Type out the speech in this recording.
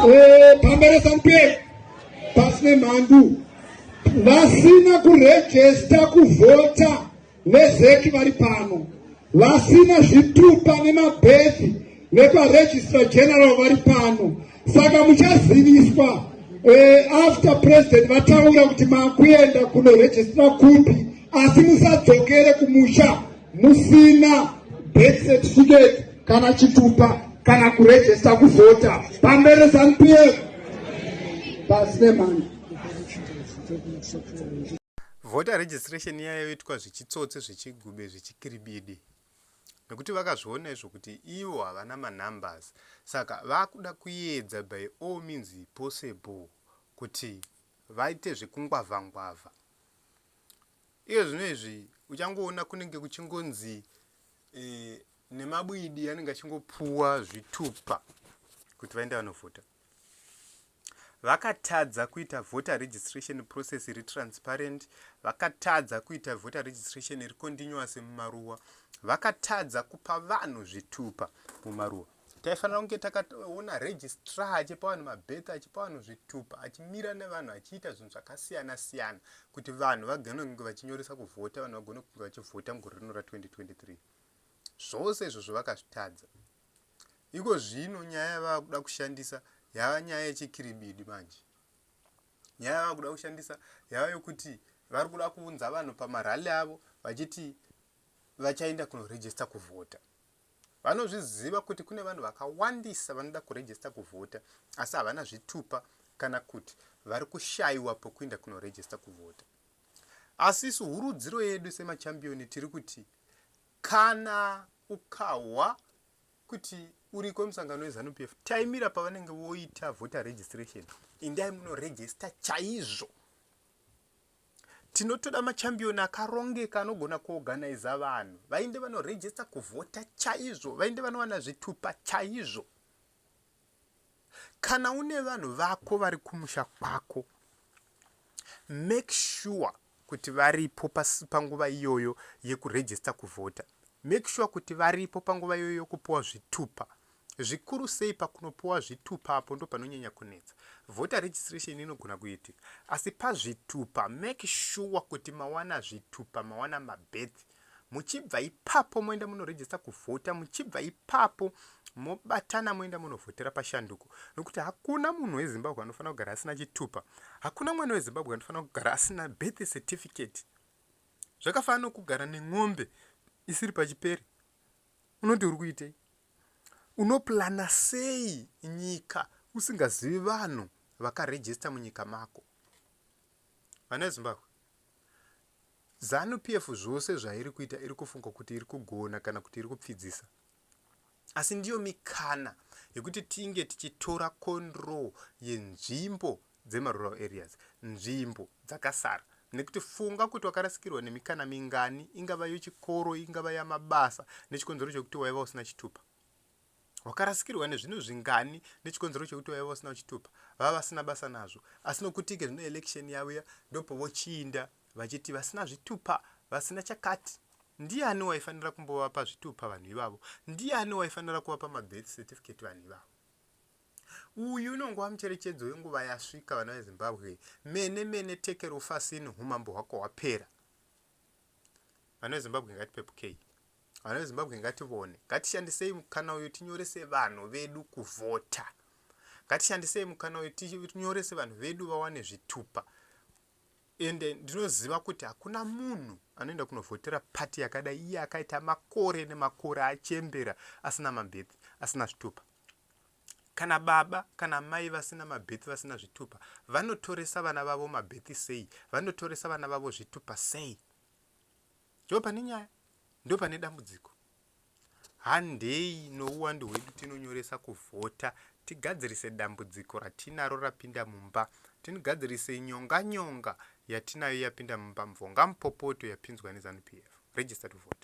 Pamberi ZANU-PF, pasi nemhandu. Vasina kurejesta kuvhota veZEC vari pano, vasina zvitupa nemabirth vekwaRegistrar General vari pano. Saka muchaziviswa after President vataura kuti makuenda kunorejistra kupi, asi musadzokere kumusha musina birth certificate kana chitupa kana kurejista kuvhota. Pamberi ZANU-PF, pasi nemhandu. Voter registration yayoitwa zvichitsotsi, zvichigube, zvichikiribidi, nekuti vakazviona izvo kuti ivo havana manumbers. Saka vakuda kuedza by all means possible kuti vaite zvekungwavha ngwavha. Iye zvino izvi uchangoona kunenge kuchingonzi nemabwidi anenge achingopuwa zvitupa kuti vaende vanovhota. Vakatadza kuita voter registration process iri transparent, vakatadza kuita voter registration iri continuous mumaruwa, vakatadza kupa vanhu zvitupa mumaruwa. Taifanira kunge takaona registrar achipa vanhu mabirth, achipa vanhu zvitupa, achimira nevanhu, achiita zvinhu zvakasiyana siyana kuti vanhu vagone kunge vachinyoresa kuvhota, vanhu vagone kunge vachivhota mugore rino ra2023. Zvose izvozvo vakazvitadza. Iko zvino nyaya yavava kuda kushandisa yava nyaya yechikiribidi manje. Nyaya yavava kuda kushandisa yava yokuti vari kuda kuunza vanhu pamarally avo vachiti vachaenda kunorejista kuvhota. Vanozviziva kuti kune vanhu vakawandisa vanoda kurejista kuvhota asi havana zvitupa kana kuti vari kushayiwa pokuenda kunorejista kuvhota. Asi isu hurudziro yedu semachampioni tiri kuti kana ukahwa kuti uriko musangano weZANU-PF, taimira pavanenge voita voter registration, indai munorejista chaizvo. Tinotoda machampioni akarongeka anogona kuorganiza vanhu vainde vanorejista kuvhota chaizvo, vainde vanowana zvitupa chaizvo. Kana une vanhu vako vari kumusha kwako, make sure kuti varipo panguva iyoyo yekurejista kuvhota. Make sure kuti varipo panguva iyoyo yokupiwa zvitupa. Zvikuru sei pakunopiwa zvitupa, apo ndo panonyanya kunetsa. Voter registration inogona kuitika, asi pazvitupa, make sure kuti mawana zvitupa, mawana mabirth. Muchibva ipapo moenda munorejista kuvhota. Muchibva ipapo mobatana moenda munovhotera pashanduko, nokuti hakuna munhu weZimbabwe anofanira kugara asina chitupa. Hakuna mwana weZimbabwe anofanira kugara asina birth certificate. Zvakafanana nokugara nen'ombe isiri pachipere. Unoti uri kuitei? Unoplana sei nyika usingazivi vanhu vakarejista munyika mako? Vana veZimbabwe, ZANU-PF zvose zvairi kuita iri kufunga kuti iri kugona kana kuti iri kupfidzisa, asi ndiyo mikana yekuti tinge tichitora control yenzvimbo dzemarural areas, nzvimbo dzakasara. Nekuti funga kuti wakarasikirwa nemikana mingani, ingava yechikoro, ingava yamabasa, nechikonzero chekuti waiva usina chitupa. Wakarasikirwa nezvinhu zvingani nechikonzero chekuti waiva usina chitupa? Vava vasina basa nazvo, asi nokuti ike zvino election yauya, ndopovochiinda vachiti vasina zvitupa, vasina chakati. Ndiani waifanira kumbovapa zvitupa vanhu ivavo? Ndiani waifanira kuvapa mabirth certificate vanhu ivavo? Uyu unongova mucherechedzo wenguva yasvika, vana veZimbabwe. Mene mene tekel upharsin, umambo hwako hwapera. Vana veZimbabwe, ngatipepukei. Vana veZimbabwe, ngativone. Ngatishandisei mukana uyu tinyorese vanhu vedu kuvhota. Ngatishandisei mukana uyu tinyorese vanhu vedu vawane zvitupa. Ende ndinoziva kuti hakuna munhu anoenda kunovhotera pati yakadai iye akaita makore nemakore achembera asina mabirth, asina zvitupa. Kana baba kana mai vasina mabirth, vasina zvitupa, vanotoresa vana vavo mabirth sei? Vanotoresa vana vavo zvitupa sei? Ndo pane nyaya, ndo pane dambudziko. Handei nouwandu hwedu tinonyoresa kuvhota, tigadzirise dambudziko ratinaro rapinda mumba. Tinogadzirise nyonga nyonga yatinayo yapinda mumba, mvonga mupopoto yapinzwa neZANU-PF. Register to vote.